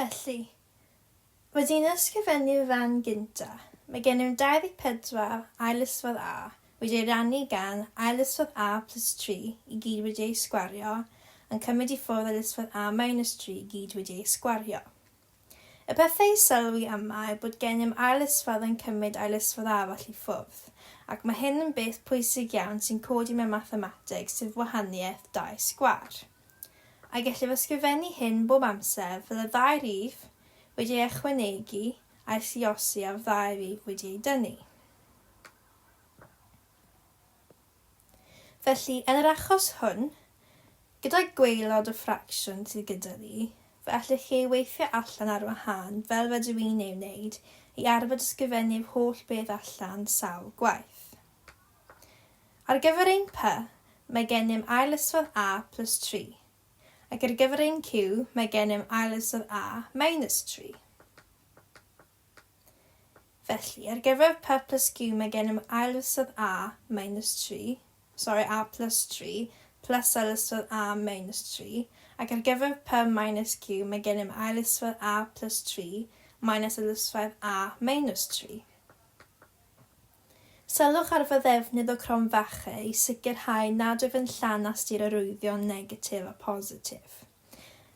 Felly, wedi'n ysgrifennu'r ran gynta, mae gennym 24 ail ysfod A wedi ei rannu gan ail ysfod A plus 3 i gyd wedi ei sgwario, yn cymryd i ffwrdd ail ysfod A minus 3 i gyd wedi ei sgwario. Y pethau i sylwi yma yw bod gennym ail ysfod yn cymryd ail ysfod arall i ffwrdd, ac mae hyn yn beth pwysig iawn sy'n codi mewn mathemateg, sef wahaniaeth dau sgwâr. A gellir ysgrifennu hyn bob amser fel y ddau rif wedi ei ychwanegu a'i lluosi â'r ddau rif wedi ei dynnu. Felly, yn yr achos hwn, gyda gwaelod y ffracsiwn sydd gyda ni, fe allwch chi ei weithio allan ar wahân fel rydw i'n ei wneud i arbed ysgrifennu'r holl beth allan sawl gwaith. Ar gyfer ein P, mae gennym ail ysfod A plus 3. Ac ar gyfer ein Q, mae gennym ail ysfod A minus 3. Felly, ar gyfer P plus Q mae gennym ail ysfod A minus 3, sorry, A plus 3, plus ail ysfod A minus 3, ac ar gyfer P minus Q mae gennym ail ysfod A plus 3 minus ail ysfod A minus 3. Sylwch ar fy ddefnydd o cromfache i sicrhau nad wyf yn llanast i'r arwyddion negatif a positif.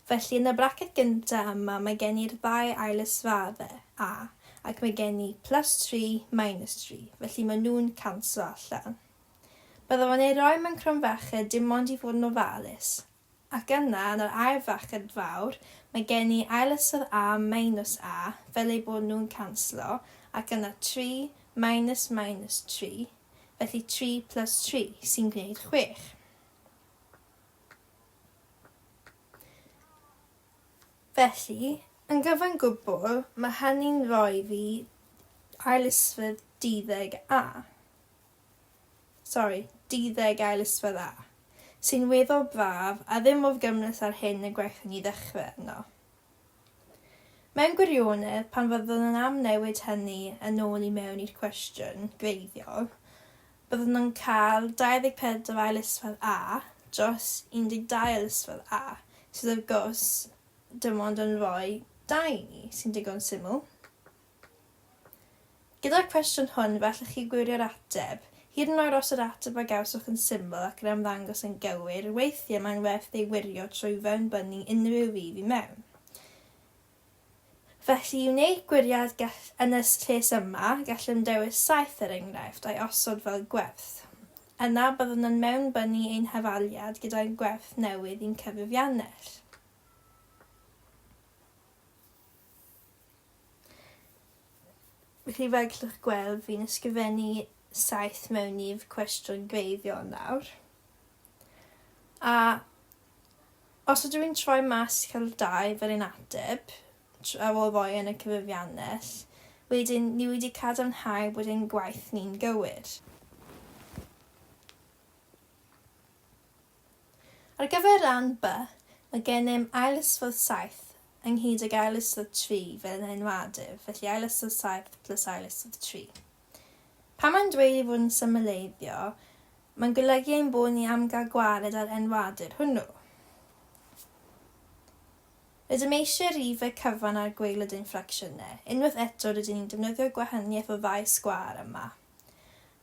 Felly, yn y braced gyntaf yma mae gen i'r ddau ail ysfadde, a, ac mae gen i plus 3 minus 3, felly maen nhw'n canslo allan. Byddaf yn ei roi mewn cromfache dim ond i fod yn ofalus, Ac yna, yn yr ail fraced fawr, mae gen i ail ystod A minus A, fel eu bod nhw'n canslo, ac yna 3 minus minus 3, felly 3 plus 3, sy'n gwneud 6. Felly, yn gyfan gwbl, mae hynny'n rhoi fi ail ysfyd duddeg A. Sori, duddeg ail ysfa dda. Sy'n weddol braf, a ddim mor gymhleth â'r hyn y gwnaethon ni ddechrau arno. Mewn gwirionedd, pan fyddwn yn amnewid hynny yn ôl i mewn i'r cwestiwn gwreiddiol, byddwn yn cael 24 ail ysfa A dros 12 ail ysfa A, sydd wrth gwrs dim ond yn rhoi 2 i ni, sy'n digon syml. Gyda'r cwestiwn hwn, fe allwch chi gwirio'r ateb. Hyd yn oed os yr ateb a gawsoch yn syml ac yn ymddangos yn gywir, weithiau mae'n werth ei wirio trwy fewnbynnu unrhyw rif i mewn. Felly, i wneud gwiriad gall, yn y lles yma, gallem dewis 7 er enghraifft, a'i osod fel gwerth. Yna, byddwn yn mewnbynnu ein hafaliad gyda'n gwerth newydd i'n cyfrifiannell. Felly fel gallwch gweld fi'n ysgrifennu 7 mewn i'r cwestiwn gwreiddiol nawr. A os ydw i'n troi mas i cael 2 fel ein ateb, ar ôl roi yn y cyfrifiannell, wedyn ni wedi cadarnhau bod ein gwaith ni'n gywir. Ar gyfer Rhan B, mae gennym ail ysfwrdd 7 ynghyd ag ail ysfwrdd 3 fel yn enwadur, felly ail ysfwrdd 7 plus ail ysfwrdd 3. Pan mae'n dweud ei fod yn symleiddio, mae'n golygu ein bod ni am gael gwared â'r enwadur hwnnw. Rydym eisiau rhifau cyfan ar gwaelod ein ffracsiynau. Unwaith eto, rydyn ni'n defnyddio gwahaniaeth o ddau sgwâr yma.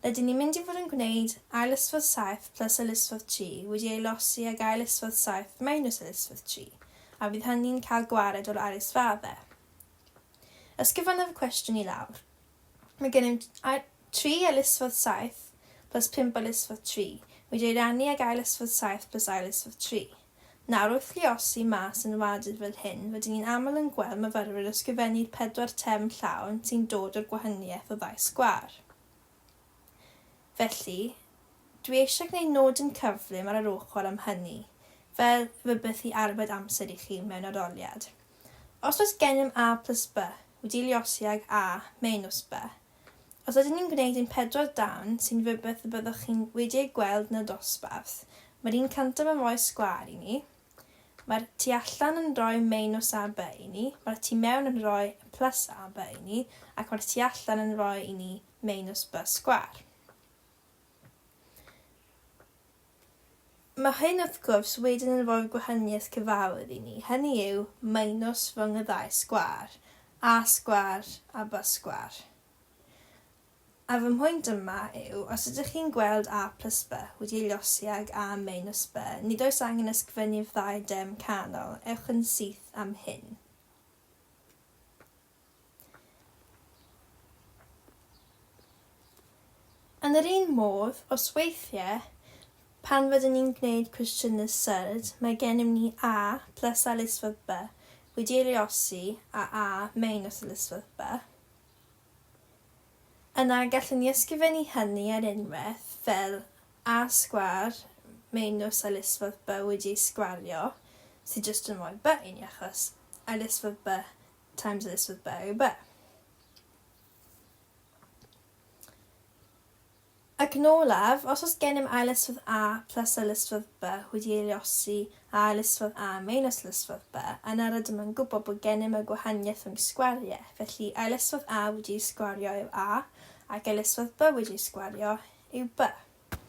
Rydyn ni'n mynd i fod yn gwneud ail ysfwrdd 7 plus ail ysfwrdd 3 wedi ei losi ag ail ysfwrdd 7 minus ail ysfwrdd 3, a fydd hynny'n cael gwared o'r ail ysfaddau. Ysgrifennaf y cwestiwn i lawr. Mae gennym 3 ail ysfwrdd 7 plus 5 ail ysfwrdd 3 wedi ei rannu ag ail ysfwrdd 7 plus ail ysfwrdd 3. Nawr, wrth luosi mas yn wadydd fel hyn, rydyn ni'n aml yn gweld myfyrwyr ysgrifennu'r pedwar term llawn sy'n dod o'r gwahaniaeth o ddau sgwâr. Felly, dwi eisiau gwneud nodyn cyflym ar yr ochr am hynny, fel rhywbeth i arbed amser i chi mewn arholiad. Os oes gennym A plus B wedi luosi ag A minus B, Os ydyn ni'n gwneud ein pedwar darn, sy'n rhywbeth y byddwch chi'n wedi ei gweld yn y dosbarth, mae'r un cyntaf yn rhoi sgwâr i ni, mae'r tu allan yn rhoi meinws AB i ni, mae'r tu mewn yn rhoi plus AB i ni, ac mae'r tu allan yn rhoi i ni meinws B sgwâr. Mae hyn wrth gwrs wedyn yn rhoi'r gwahaniaeth cyfarwydd i ni, hynny yw, minus rhwng y ddau sgwâr, a sgwâr a b sgwâr. A fy mhwynt yma yw, os ydych chi'n gweld a plus b wedi ei liosi ag a minus b, nid oes angen ysgrifennu'r ddau derm canol, ewch yn syth am hyn. Yn yr un modd, os weithiau, pan rydyn ni'n gwneud cwestiynau surd, mae gennym ni A plus a lisfedd B wedi ei luosi â A minus a lisfedd B, yna gallwn ni ysgrifennu hynny ar unwaith fel A sgwâr minus a lisfedd B wedi ei sgwario, sydd jyst yn rhoi B i ni achos a lisfedd B times this with B yw B. Ac yn olaf, os oes gennym ail-ysfedd A plus ail-ysfedd B wedi ei luosi â ail-ysfedd A minus ail-ysfedd B, yna rydym yn gwybod bod gennym y gwahaniaeth rhwng sgwariau, felly ail-ysfedd A wedi ei sgwario yw A, ac ail-ysfedd B wedi ei sgwario yw B.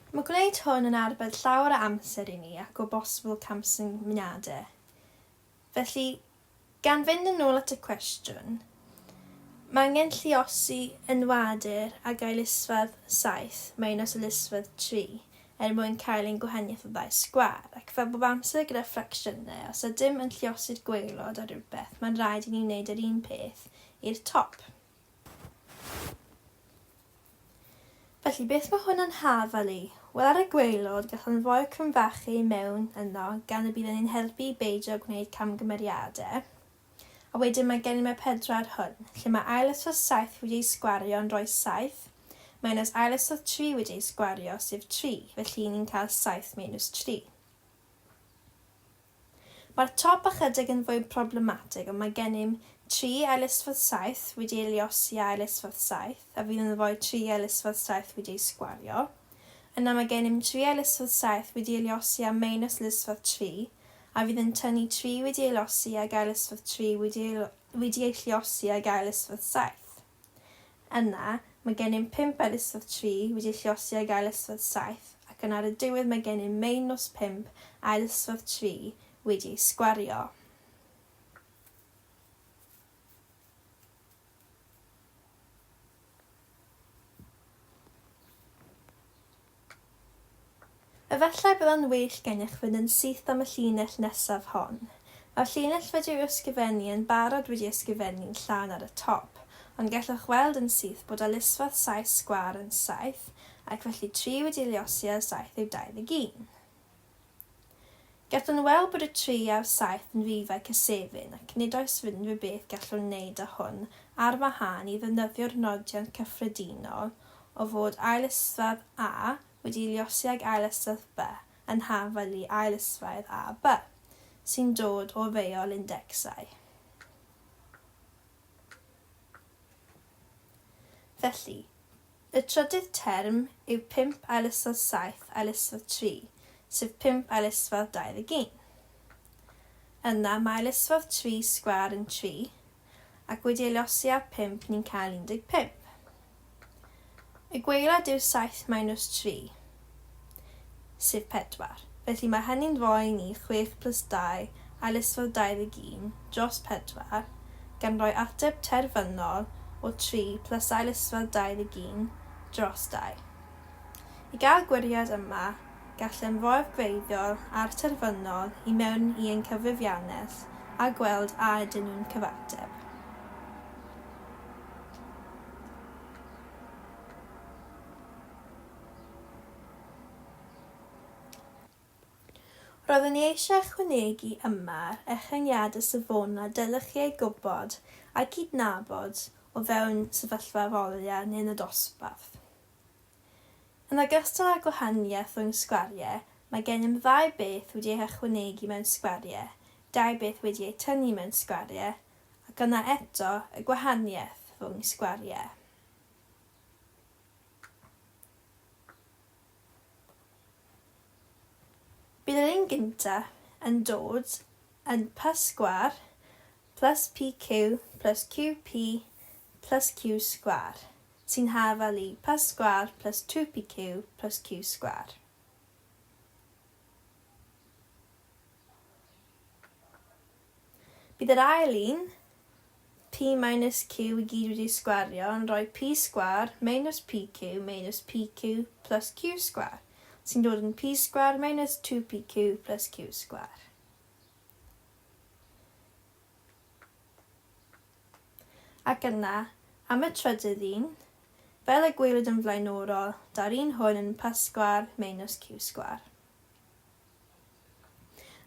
Mae gwneud hwn yn arbed llawer o amser i ni ac o bosibl camsyniadau. Felly, gan fynd yn ôl at y cwestiwn, mae angen lluosi enwadur ag ailysfadd 7 minus ailysfadd 3 er mwyn cael ein gwahaniaeth o ddau sgwâr, ac fel bob amser gyda ffracsiynau, os ydym yn lluosi'r gwaelod â rhywbeth, mae'n rhaid i ni wneud yr un peth i'r top. Felly, beth mae hwn yn hafal i? Wel, ar y gwaelod, gallwn roi'r cromfachu i mewn yno gan y bydd yn ein helpu i beidio gwneud camgymeriadau. A wedyn mae gennym y pedwar hwn, lle mae ail ystod 7 wedi ei sgwario yn rhoi 7, minus ail ystod 3 wedi ei sgwario, sef 3, felly ni'n cael 7 minus 3. Mae'r top ychydig yn fwy problematig ond mae gennym 3 ail-isffordd 7 wedi ei luosi â ail-isffordd 7 a fydd yn rhoi 3 ail-isffordd 7 wedi ei sgwario. Yna mae gennym 3 ail-isffordd 7 wedi ei luosi â meinws lisffordd 3 a fydd yn tynnu 3 wedi ei losi ag ail-isffordd 3 wedi ei wedi ei lluosi ag ail-isffordd 7. Yna, mae gennym 5 ail isffordd 3 wedi lluosi ag ail isffordd 7, ac yna ar y diwedd mae gennym meinws 5 ail isffordd 3 wedi ei sgwario. Efallai byddai'n well gennych fynd yn syth am y llinell nesaf hon. Mae'r llinell wedi'i ysgrifennu yn barod wedi ysgrifennu'n llawn ar y top, ond gallwch weld yn syth bod alisfath saith sgwâr yn saith, ac felly tri wedi luosi ar saith yw 21. Gallwn weld bod y tri a'r saith yn rifau cysefin ac nid oes unrhyw beth gallwn wneud â hwn ar wahân i ddefnyddio'r nodiant cyffredinol o fod ail isradd A wedi luosi ag ail isradd B yn hafal i ail isradd A B, sy'n dod o reol indecsau. Felly, Y trydydd term yw 5 ail isod 7 ail isod 3, sef 5 ail isod 21. Yna, mae ail isod 3 sgwâr yn 3, ac wedi ei luosi â 5 ni'n cael 15. Y gwaelod yw 7 minus 3, sef 4. Felly mae hynny'n rhoi i ni 6 plus 2 ail isod 21 dros 4, gan roi ateb terfynol o 3 plus ail isod 21 dros 2. I gael gwiriad yma, gallem roi'r gwreiddiol a'r terfynol i mewn i ein cyfrifiannell a gweld a ydyn nhw'n cyfateb. Roeddwn i eisiau ychwanegu yma'r ehangiadau safonau dylech chi eu gwybod a'u cydnabod o fewn sefyllfa arholiad neu yn y dosbarth. Yn ogystal â'r gwahaniaeth rhwng sgwariau, mae gennym ddau beth wedi eu hychwanegu mewn sgwariau, dau beth wedi eu tynnu mewn sgwariau, ac yna eto y gwahaniaeth rhwng sgwariau. Bydd yr un gyntaf yn dod yn p sgwâr plus pq plus qp plus q sgwâr, sy'n hafal i p sgwâr plus 2pq plus q sgwâr. Bydd yr ail un, p minus q i gyd wedi sgwario, yn rhoi p sgwâr minus pq minus pq plus q sgwâr, sy'n dod yn p sgwâr minus 2pq plus q sgwâr. Ac yna, am y trydydd un, fel y gwelwyd yn flaenorol, daw'r un hwn yn p sgwâr minus q sgwâr.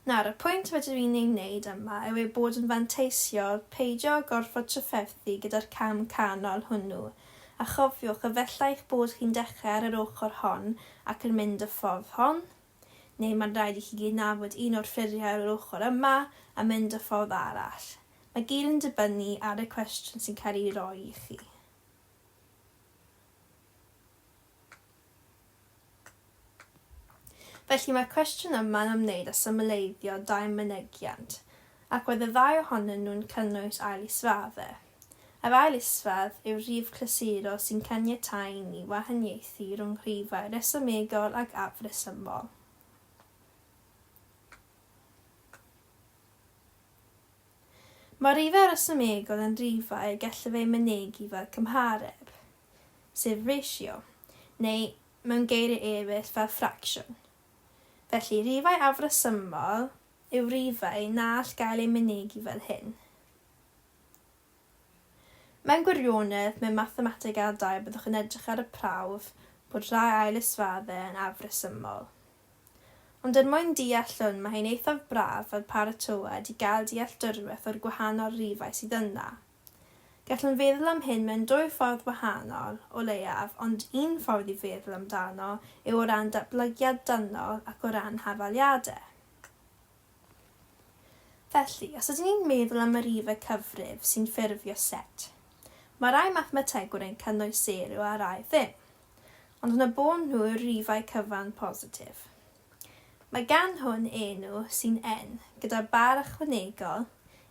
Nawr, y pwynt rydw i'n ei wneud yma yw ei bod yn fanteisiol peidio â gorfod trafferthu gyda'r cam canol hwnnw, a chofiwch efallai eich bod chi'n dechrau ar yr ochr hon ac yn mynd y ffordd hon, neu mae'n rhaid i chi gydnabod un o'r ffurfiau ar yr ochr yma a mynd y ffordd arall. Mae gyd yn dibynnu ar y cwestiwn sy'n cael ei roi i chi. Felly mae'r cwestiwn yma'n ymwneud â symleiddio mynegiant, ac roedd y ddau ohonyn nhw'n cynnwys ail israddau. Yr ail isradd yw'r rhif clasurol sy'n caniatáu i ni wahaniaethu rhwng rhifau rhesymegol ac afresymol. Mae rhifau rhesymegol yn rhifau y gellir eu mynegi fel cymhareb, sef ratio, neu mewn geiriau eraill fel ffracsiwn. Felly, rhifau afresymol yw rhifau na all gael eu mynegi fel hyn. Mewn gwirionedd, mewn mathemateg A2 byddwch yn edrych ar y prawf bod rhai ail israddau yn afresymol. Ond er mwyn deall hwn mae hi'n eithaf braf fel paratoad i gael dealltwriaeth o'r gwahanol rifau sydd yna. Gallwn feddwl am hyn mewn dwy ffordd wahanol, o leiaf, ond un ffordd i feddwl amdano yw o ran datblygiad dynol ac o ran hafaliadau. Felly, os ydyn ni'n meddwl am y rifau cyfrif sy'n ffurfio set, mae rhai mathemategwyr yn cynnwys sero a rhai ddim, ond yn y bôn nhw yw'r rifau cyfan positif. Mae gan hwn enw sy'n n, gyda bar ychwanegol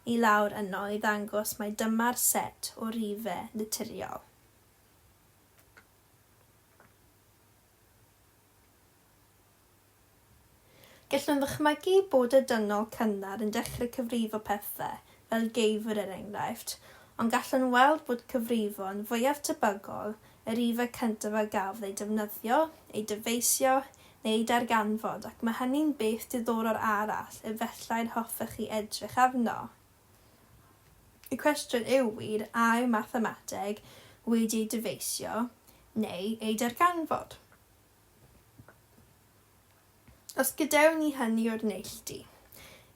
i lawr yno i ddangos mai dyma'r set o rifau naturiol. Gallwn ddychmygu bod y dynol cynnar yn dechrau cyfrifo pethau, fel geifr er enghraifft, ond gallwn weld bod cyfrifon fwyaf tebygol y rifau cyntaf a gafodd eu defnyddio, eu dyfeisio, neu eu darganfod ac mae hynny'n beth diddorol arall efallai'r hoffech chi edrych arno. Y cwestiwn yw wir a yw mathemateg wedi ei dyfeisio neu ei darganfod? Os gadewn ni hynny o'r neilltu.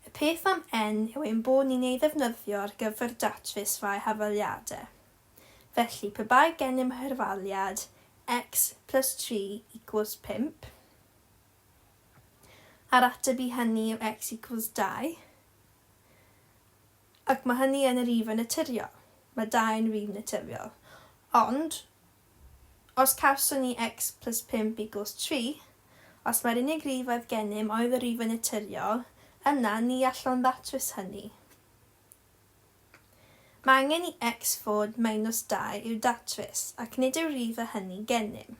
Y peth am N yw ein bod ni'n ei ddefnyddio ar gyfer datrys rhai hafaliadau. Felly, pe bai gennym hafaliad x plus 3 equals 5, a'r ateb i hynny yw x equals 2, ac mae hynny yn y rif yn naturiol. Mae 2 yn rif naturiol. Ond, Os cawson ni x plus 5 equals 3, os mai'r unig rif oedd gennym oedd y rif yn naturiol, yna ni allwn ddatrys hynny. Mae angen i x fod minus 2 i'w datrys, ac nid yw'r rif a hynny gennym.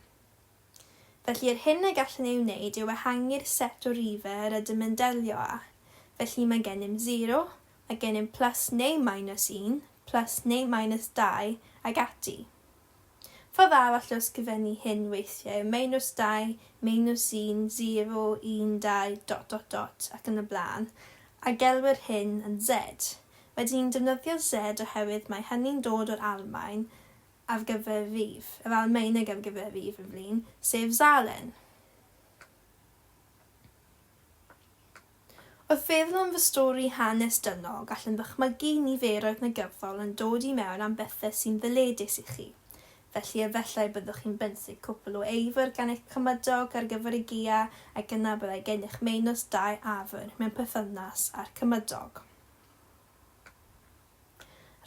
Felly yr hyn y gallwn ei wneud yw ehangu'r set o rifau yr ydym yn delio â. Felly mae gennym 0, mae gennym plus neu minus 1, plus neu minus 2, ac ati. Ffordd arall o ysgrifennu hyn weithiau yw minus 2, minus 1, 0, 1, 2, dot dot dot, ac yn y blaen, a gelwir hyn yn Z. Rydyn ni'n defnyddio Z oherwydd mae hynny'n dod o'r Almaen ar gyfer rhif, yr Almaeneg ar gyfer rhif yn flin, sef Zahlen. Wrth feddwl am fy stori hanes dynol, gallwn ddychmygu niferoedd negyddol yn dod i mewn am bethau sy'n ddyledus i chi. Felly efallai byddwch chi'n benthyg cwpl o eifr gan eich cymydog ar gyfer y gaea ac yna byddai gennych meinws dau afr mewn perthynas â'r cymydog.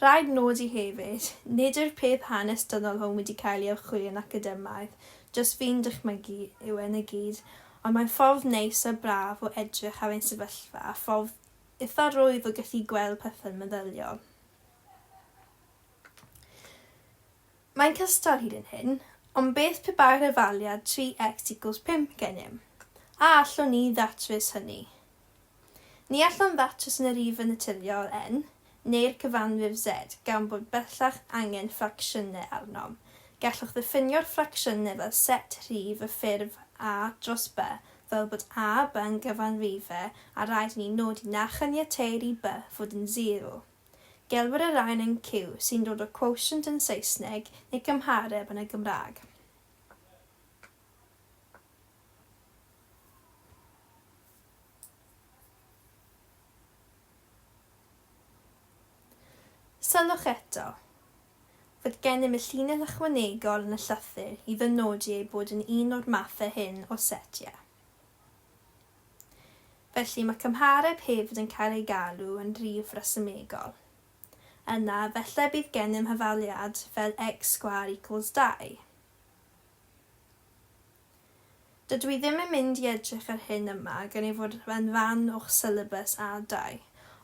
Rhaid nodi hefyd, nid yw'r peth hanes dynol hwn wedi cael ei archwilio'n academaidd, jyst fi'n dychmygu yw e 'na gyd, ond mae'n ffordd neis a braf o edrych ar ein sefyllfa a ffordd itha rwydd o gallu gweld pethe'n meddyliol. Mae'n cystal hyd yn hyn, ond beth pe bai'r hafaliad 3x equals 5 gennym? A allwn ni ddatrys hynny? Ni allwn ddatrys yn y rif yn naturiol, n. neu'r cyfanrif Z, gan bod bellach angen ffracsiynau arnom. Gallwch ddiffinio'r ffracsiynau fel set rhif y ffurf A dros B, fel bod A a B yn gyfanrifau a rhaid i ni nodi na chaniateir i B fod yn sero. Gelwir y rhain yn Q, sy'n dod o quotient yn Saesneg neu cymhareb yn y Gymraeg. Sylwch eto, fod gennym y llinell ychwanegol yn y llythyr i ddynodi ei bod yn un o'r mathau hyn o setiau. Felly, mae cymhareb hefyd yn cael ei galw yn rif resymegol. Yna, efallai bydd gennym hafaliad fel x sgwâr equals 2. Dydw i ddim yn mynd i edrych ar hyn yma gan ei fod yn rhan o'ch sylabws A2,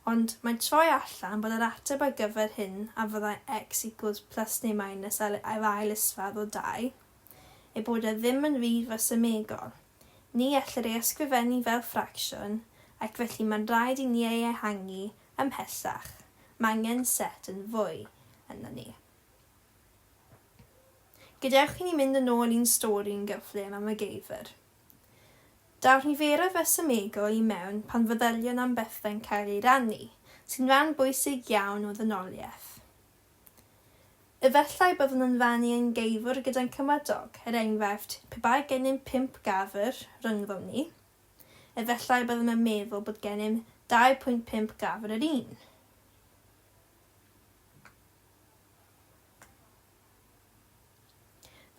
ond mae'n troi allan bod yr ateb ar gyfer hyn a fyddai x equals plus neu minus yr ail isradd o 2, ei bod e ddim yn rif resymegol. Ni ellir ei ysgrifennu fel ffracsiwn, ac felly mae'n rhaid i ni ei ehangu ymhellach. Mae angen set yn fwy yna ni. Gadewch i ni mynd yn ôl i'n stori yn gyflym am y geifr. Daw'r niferoedd rhesymegol i mewn pan feddyliwn am bethau'n cael eu rhannu, sy'n rhan bwysig iawn o ddynoliaeth. Efallai byddwn yn rhannu ein geifr gyda'n cymydog, er enghraifft, pe bai gennym pump gafr rhyngddom ni, efallai byddem yn meddwl bod gennym 2.5 gafr yr un.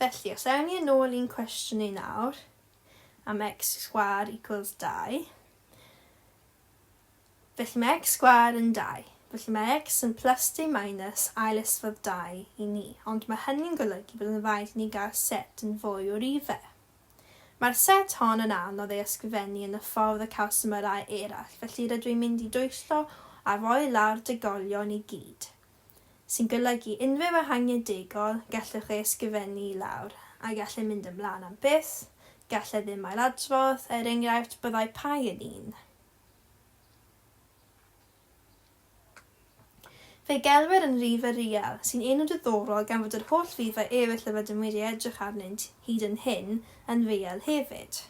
Felly, os ewn ni yn ôl i'n cwestiwn ni nawr, am x sgwâr equals 2, felly mae x sgwâr yn 2, felly mae x yn plus neu minus ail isfod 2 i ni, ond mae hynny'n golygu bod yn rhaid i ni gael set yn fwy o rifau. Mae'r set hon yn anodd ei ysgrifennu yn y ffordd y cawsom y rhai eraill, felly rydw i'n mynd i dwyllo a rhoi lawr degolion i gyd. sy'n golygu unrhyw ehangiad degol, gallwch ei ysgrifennu i lawr, a gall e mynd ymlaen am byth, gall e ddim ailadrodd, er enghraifft, byddai pi yn un. Fe'i gelwir yn rif y real, sy'n enw diddorol gan fod yr holl rifau eraill yr ydym wedi edrych arnynt hyd yn hyn yn real hefyd.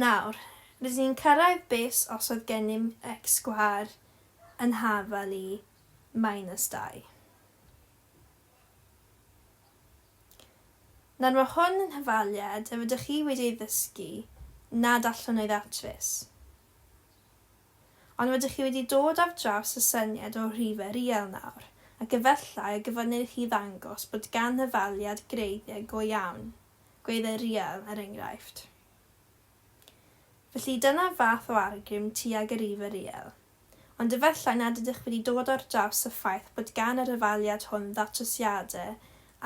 Nawr, rydyn ni'n cyrraedd bus os oedd gennym x sgwâr yn hafal i minus 2. Nawr mae hwn yn hafaliad yr ydych chi wedi ei ddysgu nad allwn ei ddatrys. Ond rydych chi wedi dod ar draws y syniad o rhifau real nawr, ac efallai y gofynnir i chi ddangos bod gan hafaliad greiddiau go iawn, gwreiddiau real, er enghraifft. Felly, dyna fath o argrym tuag y rhifau real. Ond efallai nad ydych wedi dod ar draws y ffaith bod gan yr hafaliad hwn ddatrysiadau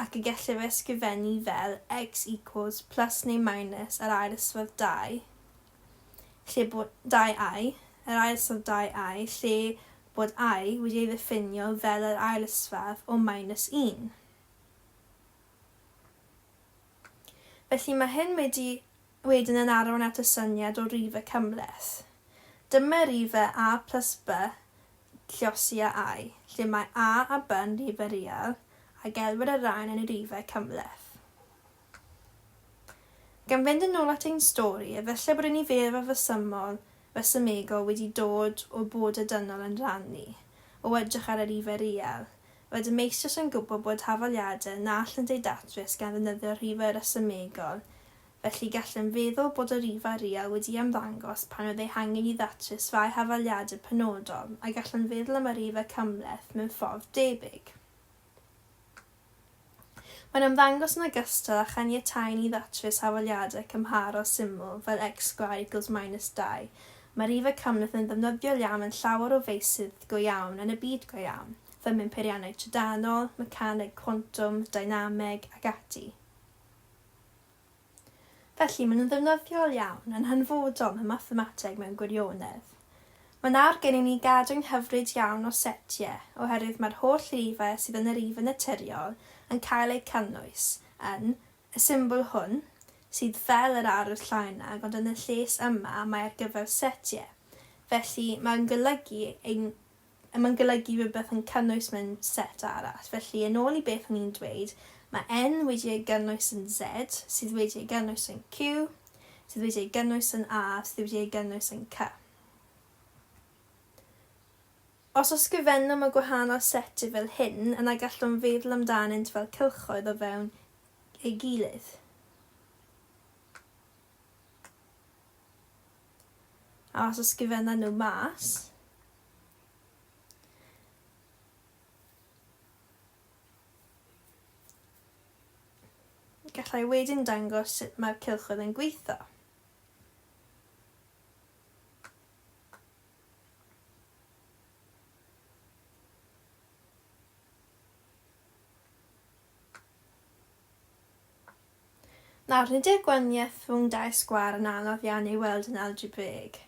ac y gellir ei ysgrifennu fel x equals plus neu minus yr ail ysfod 2, lle bod 2i, yr ail ysfadd 2i, lle bod i wedi ei ddiffinio fel yr ail ysfadd o minus 1. Felly mae hyn wedi wedyn yn arwain at y syniad o rifau cymhleth. Dyma rifau a plus b lluosi â i, lle mae a a b yn rifau real, a gelwir y rhain yn rifau cymhleth. Gan fynd yn ôl at ein stori, efallai bod y niferoedd rhesymol, rhesymegol wedi dod o bod y dynol yn rhannu, o edrych ar yr rifau real. Rydym eisoes yn gwybod bod hafaliadau na allent eu datrys gan ddefnyddio rhifau rhesymegol, felly gallem feddwl bod y rhifau real wedi ymddangos pan oedd eu hangen i ddatrys rhai hafaliadau penodol, a gallem feddwl am y rhifau cymhleth mewn ffordd debyg. Mae'n ymddangos yn ogystal â chaniatáu i ni ddatrys hafaliadau cymharol syml fel x sgwâr equals minus 2, mae rhifau cymhleth yn ddefnyddiol iawn mewn llawer o feysydd go iawn yn y byd go iawn, fel mewn peiriannau trydanol, mecaneg cwantwm, dynameg, ac ati. Felly, maen nhw'n ddefnyddiol iawn, yn hanfodol mewn mathemateg mewn gwirionedd. Mae nawr gennym ni gadwyn hyfryd iawn o setiau, oherwydd mae'r holl rifau sydd yn y rifau naturiol yn cael eu cynnwys yn y symbol hwn, sydd fel yr arwr llaenag ond yn y lles yma mae ar gyfer setiau. Felly, mae'n golygu ein mae'n golygu rhywbeth yn cynnwys mewn set arall. Felly, yn ôl i beth o'n i'n dweud, mae N wedi ei gynnwys yn Z, sydd wedi ei gynnwys yn Q, sydd wedi ei gynnwys yn A, sydd wedi ei gynnwys yn C. Os ysgrifennwn y gwahanol setiau fel hyn, yna gallwn feddwl amdanynt fel cylchoedd o fewn ei gilydd. A os ysgrifennan nhw mas, gallai wedyn dangos sut mae'r cylchoedd yn gweithio. Nawr, nid yw'r gwahaniaeth rhwng dau sgwâr yn anodd iawn ei weld yn algebraeg,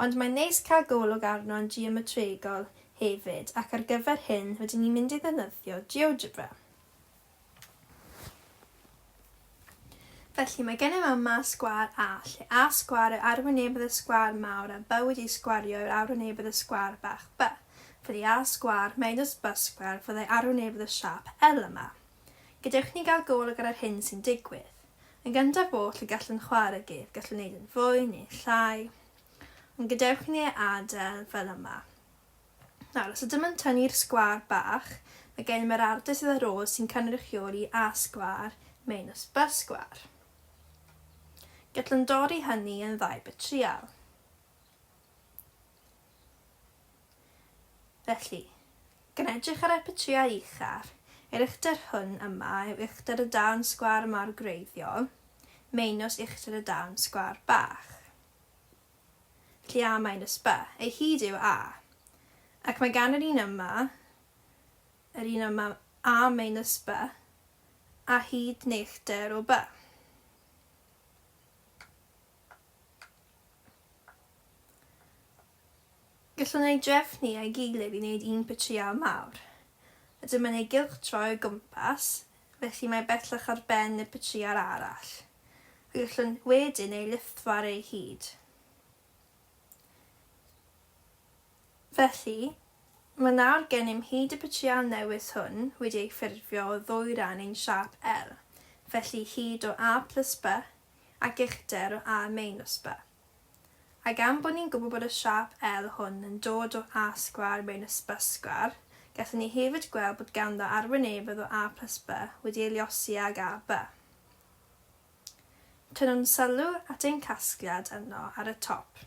ond mae'n neis cael golwg arno yn geometregol hefyd, ac ar gyfer hyn, rydyn ni'n mynd i ddefnyddio GeoGebra. Felly, mae gennym yma sgwâr A, lle A sgwâr yw arwynebedd y sgwâr mawr a B wedi'i sgwario yw'r arwynebedd y sgwâr bach B. Felly A sgwâr minus B sgwâr fyddai arwynebedd y siâp L yma. Gadewch i ni gael golwg ar yr hyn sy'n digwydd. Yn gyntaf oll, y gallwn chwarae gef, gallwn wneud yn fwy neu llai, ond gadewch i ni ei adael fel yma. Nawr, os ydym yn tynnu'r sgwâr bach, mae gennym yr ardal sydd ar ôl sy'n cynrychioli A sgwâr minus B sgwâr. Gallwn dorri hynny yn ddau betrial. Felly, gan edrych ar y petriau uchaf, yr uchder hwn yma yw uchder y darn sgwâr mawr gwreiddiol minus uchder y darn sgwâr bach. Felly A minus B. Ei hyd yw A. Ac mae gan yr un yma, yr un yma A minus B, a hyd neu uchder o B. Gallwn ei drefnu a'i gilydd i wneud un petryal mawr. Rydym yn ei gylchdroi o gwmpas, felly mae bellach ar ben y petryal arall. A gallwn wedyn ei lithro ar ei hyd. Felly, mae nawr gennym hyd y petryal newydd hwn wedi ei ffurfio o ddwy ran ein siâp L, felly hyd o A plus B ac uchder o A minus B. A gan bod ni'n gwybod bod y siâp L hwn yn dod o A sgwâr minus B sgwâr, gallwn ni hefyd gweld bod ganddo arwynebedd o A plus B wedi ei luosi ag AB. Tynnwn sylw at ein casgliad yno ar y top.